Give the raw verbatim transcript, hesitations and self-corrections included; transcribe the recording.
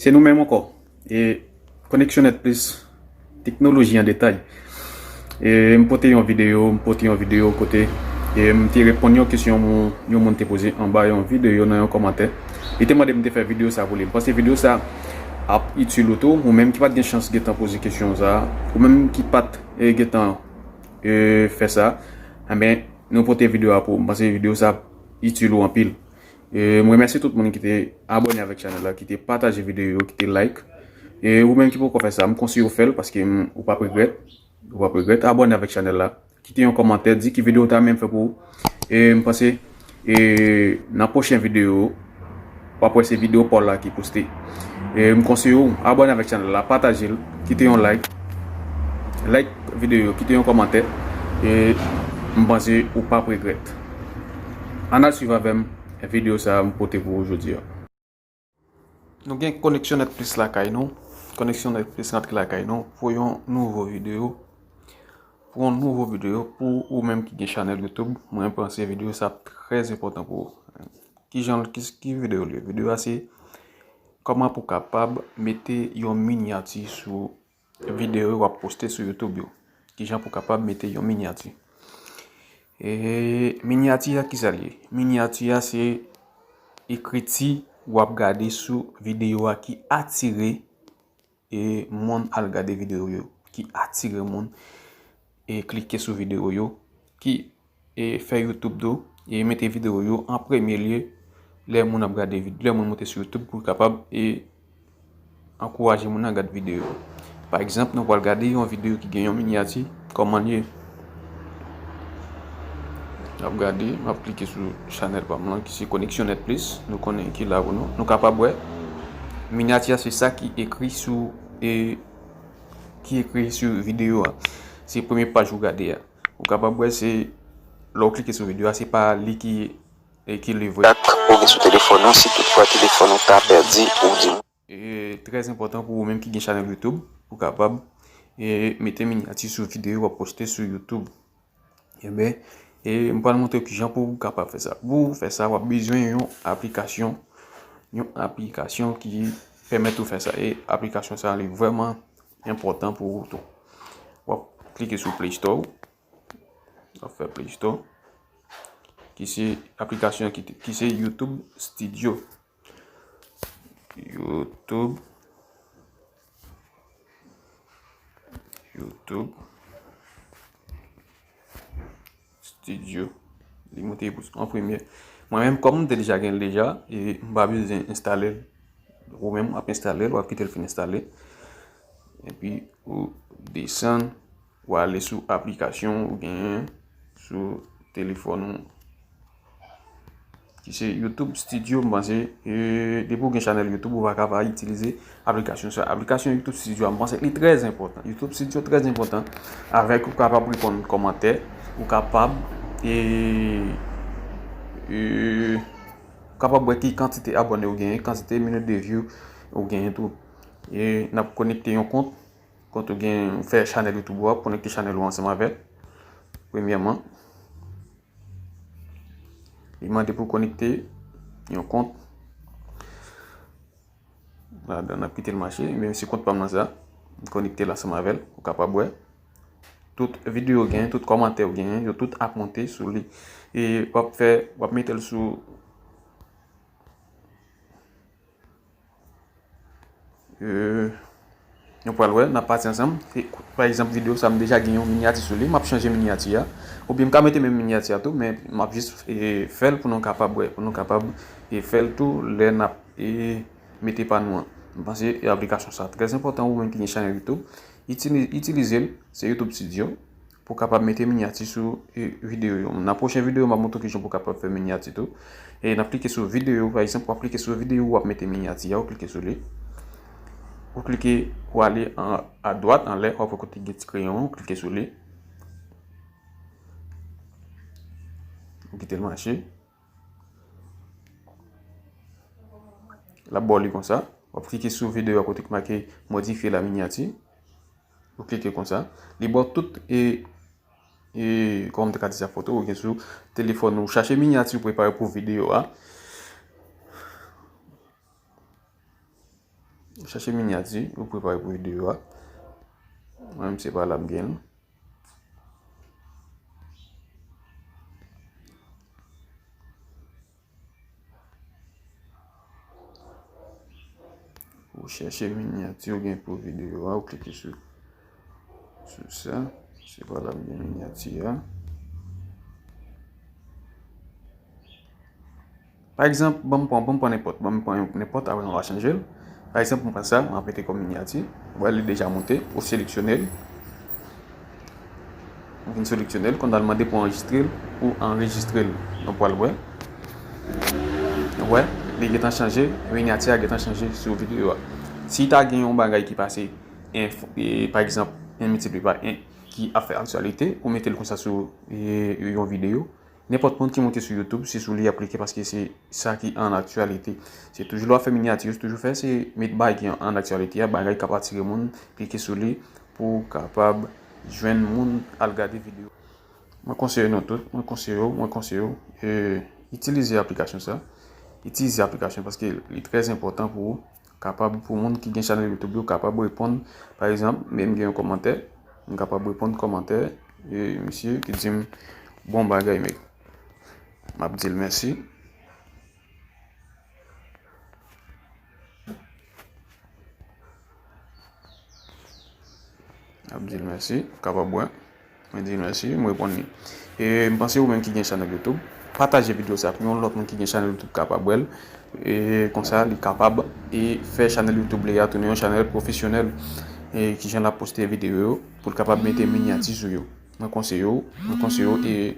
Se nou menm ankò. E Koneksyon Nèt Plis, teknoloji an detay. E m pote yon videyo, m pote yon videyo kote e m te reponn yon kesyon yon, yon moun te poze anba yon videyo nan yon kòmantè. Li te mande m te fè videyo sa pou li. M panse videyo sa ap itil ou tou, ou menm ki pa t gen chans gentan poze kesyon sa, ou menm ki pa t e, gentan e, fè sa, enben, nou pote videyo a pou ou. M panse videyo sa ap itil ou anpil. E, m remèsye tout moun ki te abòne avèk chanèl la, ki te pataje videyo yo, ki te like. E ou menm ki poko fè sa, m konseye w fè l paske m, ou p ap regrèt. Ou p ap regrèt. Abòne avèk chanèl la. Kite yon kòmantè, di ki videyo w ta renmen m fè pou ou. E m panse e, nan pwochen videyo, w ap wè se videyo pa w la ki poste. E m konseye w abòne avèk chanèl la, pataje l, kite yon like. Like videyo, kite yon kòmantè. E m panse ou p ap regrèt. Ann al swiv avè m videyo sa a m pote pou ou jodi a. Nou gen Koneksyon Nèt Plis lakay nou. Koneksyon Nèt Plis rantre lakay nou pou yon nouvo videyo. Pou yon nouvo videyo, pou ou menm ki gen chanèl YouTube, mwen panse videyo sa ap trè enpòtan pou ou. Kijan, ki, ki videyo li ye? Videyo a se kòman pou w kapab mete yon minyati sou videyo w ap poste sou YouTube yo. Kijan pou w kapab mete yon minyati. E minyati a, kisa l ye? Minyati a se ekriti w ap gade sou videyo a ki atire e, moun al gade videyo yo, ki atire moun e klike sou videyo yo, ki e, fè YouTube tou e mete videyo yo an premye lye lè moun ap gade vid-, lè moun moute sou YouTube pou kapab e, ankouraje moun nan gade videyo yo. Pa egzanp, nou pral gade yon videyo ki gen yon minyati, kòman l ye. N ap gade, m ap klike sou chanèl pa m lan ki se Koneksyon Nèt Plis. Nou konnen ki la pou nou. Nou kapab wè minyati a se sa ki ekri sou e, ki ekri sou videyo a. Se premye paj ou gade a. Ou kapab wè se lè w klike sou videyo a, se pa li ki, e, ki livre. Dak ou gen sou telefòn ou, si toutfwa telefòn ou ta pèdi, ou di m. E, trè enpòtan pou ou menm ki gen chanèl YouTube, pou kapab e, mete minyati sou videyo w ap poste sou YouTube. Enben, e, m pral montre w kijan pou w kapab fè sa. Pou w fè sa, w ap bezwen yon aplikasyon, yon aplikasyon ki pèmèt ou fè sa. E aplikasyon sa a, li vrèman enpòtan pou ou tou. W ap klike sou Play Store, w ap fè Play Store, ki se aplikasyon ki, ki se YouTube Studio. YouTube. YouTube Studio. Li moute pou an premye. Mwen menm, kòm m te deja gen l deja, e m pa bezwen enstale l. Ou menm, w ap enstale l, w ap kite l fin enstale. Epi, ou desann, ou ale sou aplikasyon ou genyen sou telefòn ou. Ki se YouTube Studio, m panse, e, depi w gen chanèl YouTube, ou pa ka pa itilize aplikasyon sa. Aplikasyon YouTube Studio a, m panse li trè enpòtan. YouTube Studio trè enpòtan. Avèk ou kapab reponn kòmantè, ou kapab, e, e, ou kapab wè ki kantite abòne ou genyen, kantite minit de view ou genyen tou. E n ap konekte yon kont, kont ou gen, ou fè chanèl YouTube ou a, konekte chanèl ou ansanm avè l. Premyèman, li mande pou w konekte yon kont. Ladan, n ap kite l mache. Men se kont pa m nan sa. M konekte l ansanm avè l. Ou kapab wè. Tout videyo w genyen, tout kòmantè w genyen, yo tout ap monte sou li. E w ap fè, w ap mete l sou E, nou pral wè, n ap pati ansanm. E, pa egzanp, videyo sa, m deja gen yon minyati sou li. M ap chanje minyati a. Oubyen m ka mete menm minyati a tou, men m ap jis, e, fè l pou nou kapab wè, pou nou kapab, e, fè l tou lè n ap, e, mete pa nou an. M panse, e, aplikasyon sa trè enpòtan, ou menm ki gen chanèl YouTube. Itili-, itilize l, se YouTube Studio. Pou w kapab mete minyati sou, e, videyo yo. Nan pwochen videyo, m ap montre w kijan pou w kapab fè minyati tou. E n ap klike sou videyo, pa egzanp, w ap klike sou videyo, w ap mete minyati a, ou klike sou li. Ou klike, ou ale an, adwat, anlè, w ap wè kote gen ti kreyon, ou klike sou li. Ou kite l mache. L ap ba w li konsa. W ap klike sou videyo a kote ki make modifye la minyati. Ou klike konsa. Li ba w tout, e, e, kòman m te ka di sa, foto ou gen sou telefòn ou. Chache minyati ou prepare pou videyo a. Ou chache minyati, ou prepare pou videyo a. Mwen menm se pa la m gen l. Ou chèche minyati ou gen pou videyo a, ou klike sou, sou sa. Se pa la m gen minyati a. Pa egzanp, ban m pran, ban m pran nenpòt, ban m pran yon nenpòt, apre nou va chanje l. Pa egzanp, mwen pran sa, mwen ap mete kòm minyati. Ou wè, li deja monte, ou seleksyone l. Ou vin seleksyone l, kounye a l mande pou anrejistre l, ou anrejistre l. Nou pral wè. Ou wè, li gentan chanje, minyati a gentan chanje sou videyo a. Si ta gen yon bagay ki pase, enf-, e, pa egzanp, en miltipliye pa en ki ap fè aktyalite, ou mete l konsa sou, e, yon videyo. Nenpòt moun ki monte sou YouTube, se sou li y ap klike paske se sa ki an aktyalite. Se toujou lè w ap fè minyati, se toujou fè, se met bagay ki an, an aktyalite a, bagay k ap atire moun, klike sou li pou w kapab jwenn moun al gade videyo. Mwen konseye nou tout, mwen konseye w, mwen konseye w, e, itilize aplikasyon sa. Itilize aplikasyon paske li trè enpòtan pou ou. Kapab pou moun ki gen chanèl YouTube yo kapab reponn. Pa egzanp, men m gen yon kòmantè, m kapab reponn kòmantè, e, misye ki di m, "Bon bagay, Meg." M ap di l mèsi. M ap di l mèsi, kapab wè. Mwen di l mèsi, mwen reponn li. E m panse ou menm ki gen chanèl YouTube, pataje videyo sa pou yon lòt moun ki gen chanèl YouTube kapab wè l. E konsa, li kapab e fè chanèl YouTube li a tounen yon chanèl pwofesyonèl. E kijan l ap poste videyo yo, pou l kapab mete minyati sou yo. Mwen konseye w, mwen konseye w e